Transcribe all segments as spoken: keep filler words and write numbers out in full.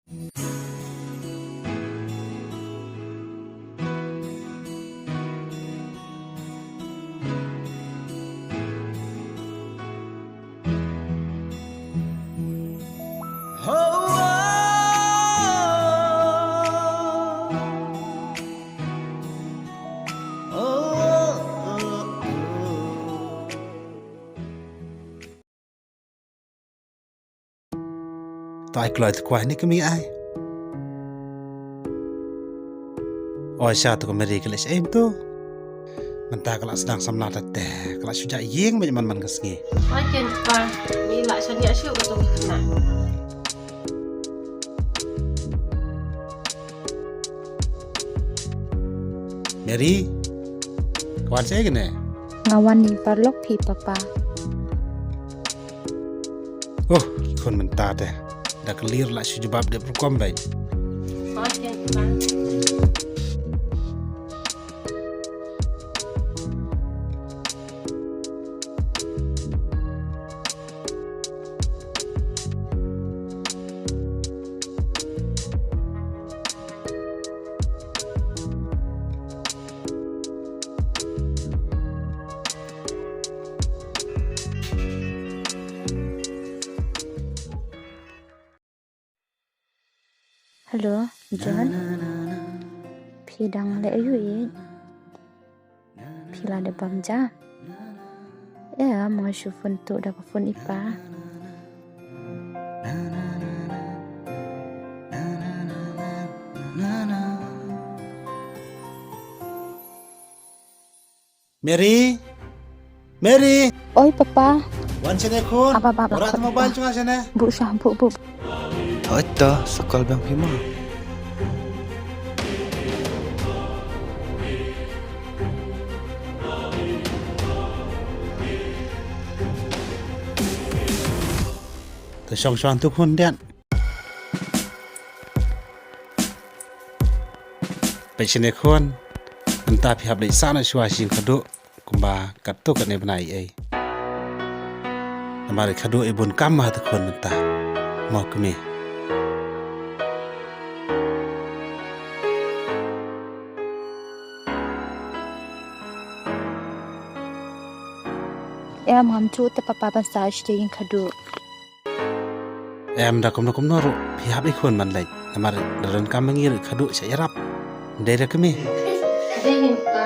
To ai kloi to kwah ni kami ai. Oi sha to ka Mary ka leh sha em to. Mynta ka la sdang samla ta te ka la shu ja ïing bad man man ka sngi. Oi ken pa, ni la sha nia shu ka to ka na. Mary, ka wan sha kane? Nga wan ni paralok phi papa. Oh, ki khun mynta te. Da ka lir la shu jubab dep rukom bai. Hello, John. Phi dang leh aïu ïeit? Phi la dep bam ja? Em, nga shu phone to da ka phone i pa. Mary? Mary? Oi, papa. Wan shane khun. Aba, aba, aba, aba, mobile jong nga shane. Bu shah, bu, bu. Hoi to, sa call biang phi ma. To shong shong tu khun diat. Peit shane khun, mynta phi hap leit sah noh shuwa sha ïing khadduh kumba katto katne bnai ei. Namar i khadduh i bun kam ha te khun mynta. Mo kmie. Em, ngam ju te papa ban sah sha ïing khadduh. Em, da kumno kumno ruh phi hap i khun ban leit. Namar da don kam ma ngi ruh khadduh sha ïarap. Dei da kmie. Dei ni ka.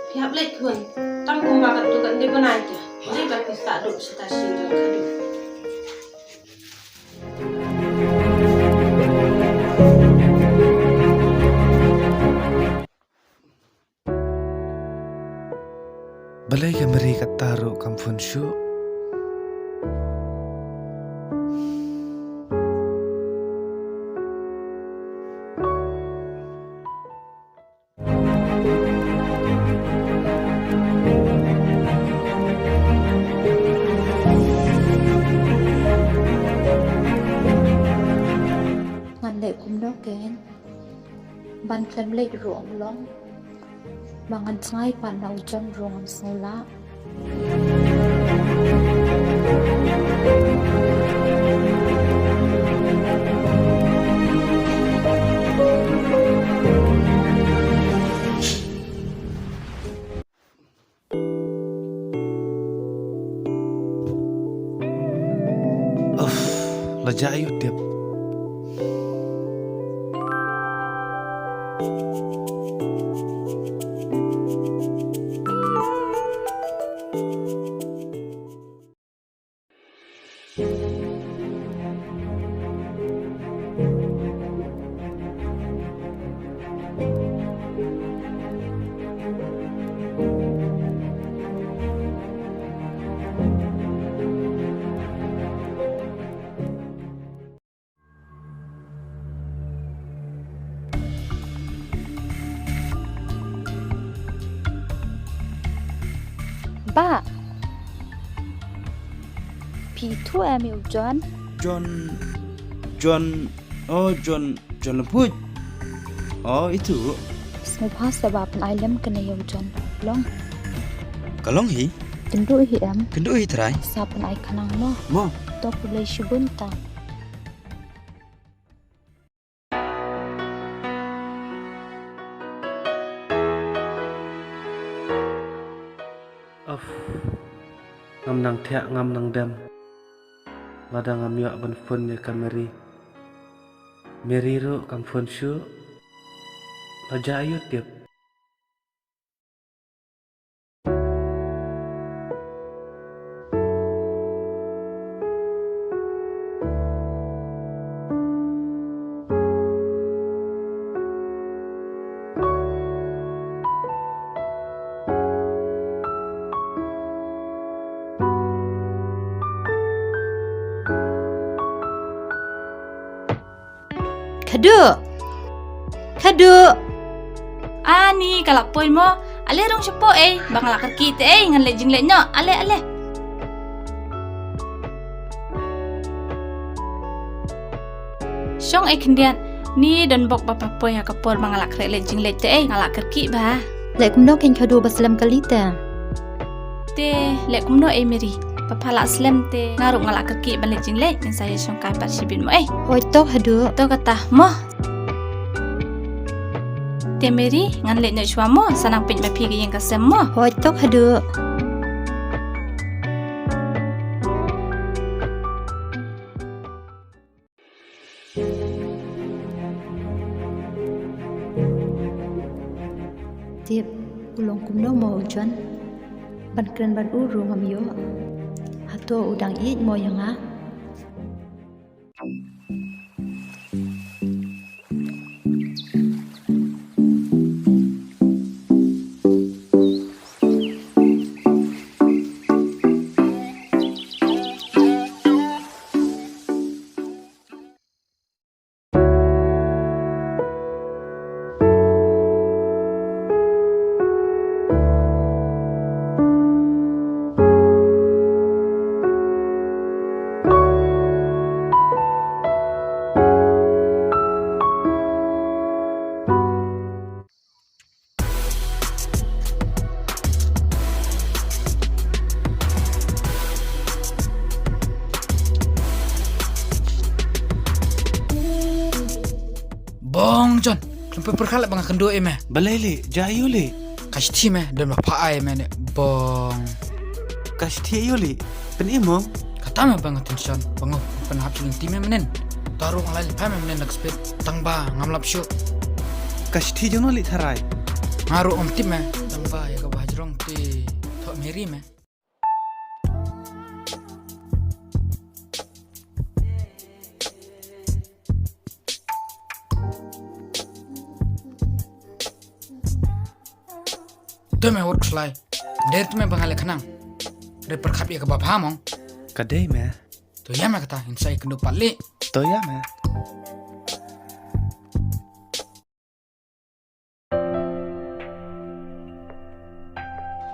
Phi hap leit khun. Tang kumba katto katne bnai te. Dei ba phi sah duh sha ta shi don khadduh. Balei ka Mary kata ruh kam phone shuh? Ngan leh kumno kein? Ban khlem leit ruh ym long. Ba ngan jngai pat na u John ruh ngam sngewlah. Uff, la jah ïa u tip. Bah. Phi ithuh em ïa u John? John, John, oh, John, John Lymphuid. Oh, ithuh. Sngewbha sa ba pynai lem kane ïa u John. Long. Ka long hi? Kynduh hi em? Kynduh hi trai. Sa pynai khnang noh. Mo. To khublei shibun ta. Ngam nang thiah, ngam nang dem. Lada ngam ïoh ban phone ïa ka Mary. Mary ruh kam phone shuh. La jia aiu tip? Khadduh. Khadduh. Ani, ka la poi mo. Ale rung shapoh ei, ba nga la kyrkieh te ei, ngan leit jingleit noh. Ale, ale. Shong ei khyndiat, ni don bok ba pha poi ha ka por ba nga la khreh leit jingleit te ei, nga la kyrkieh bha. Leh kumno kein Khadduh ba slem kali te? Te leh kumno ei Mary, ba pha la slem te nga ruh nga la kyrkieh ban leit jingleit, ngin sa ïa shong kai pat shibit mo ei. Hooid to Khadduh. To kata mo. Te Mary, ngan leit noh shuwa mo, sa nang peit ma phi ka ïing ka sem mo. Hooid to Khadduh. Tip, u long kumno mo u John? Ban kren bad u ruh ngam ïoh. Hato u dang ïeit mo ïa nga? Bong John, khlem pyrkhat leh ba nga kynduh ïa me. Balei leh, jia aiu leh? Ka shithi me, don ba pha ai me ne bong. Ka shithi aiu leh? Pyni mo. Kata me ba nga tension, ba nga pynhap sha lynti me mynnin. Tang ruh nga la leit phai me mynnin na ka speed, tang ba ngam lap shuh. Ka shithi jong no leh tharai? Nga ruh ngam tip me, tang ba ïa kaba hajrong te thoh Mary me. To me wat khlai. Dei to me ba nga leh khnang. Re pyrkhat ïa kaba bha mo. Ka dei me. To ïa me kata, ngin sa ïakynduh pat leh. To ïa me.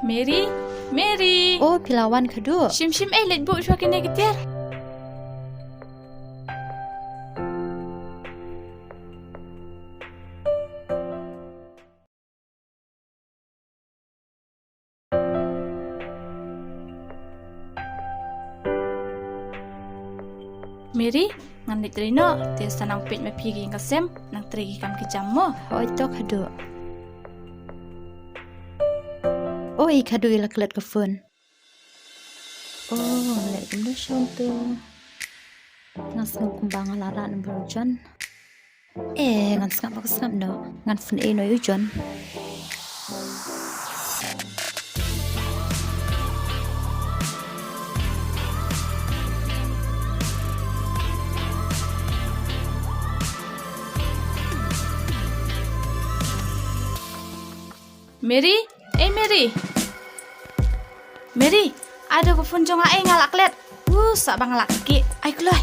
Mary, Mary. O, phi la wan Khadduh. Shim shim ei, leit buh shuwa kine ki tiar. Mary, ngan leit trei noh, te sa nang peit ma phi ki ïing ka sem, nang trei ki kam ki jam mo. Hooid to Khadduh. Oi Khadduh, i la klet ka phone. Oh, leh kumno shong tu. Nga sngew kumba nga la rah number u John. Eh, ngan sngap ba ka sngap noh. Ngan phone ei noh ïa u John. Mary, ei Mary. Mary, ai da ka phone jong nga, ei nga la klet. Uh, sa ba nga la klet. Ai kloi.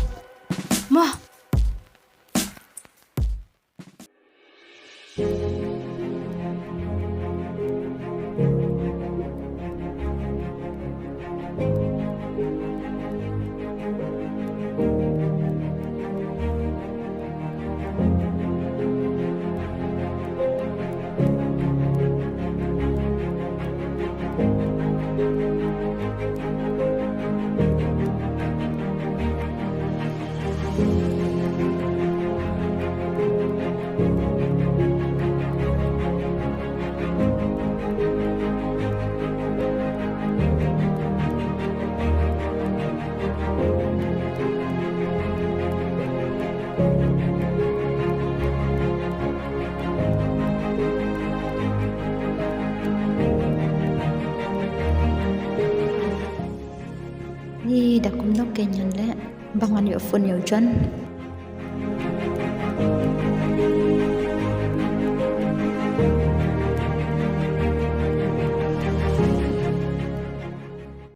Mo. Ngan leh ba ngan ïoh phone ïa u John.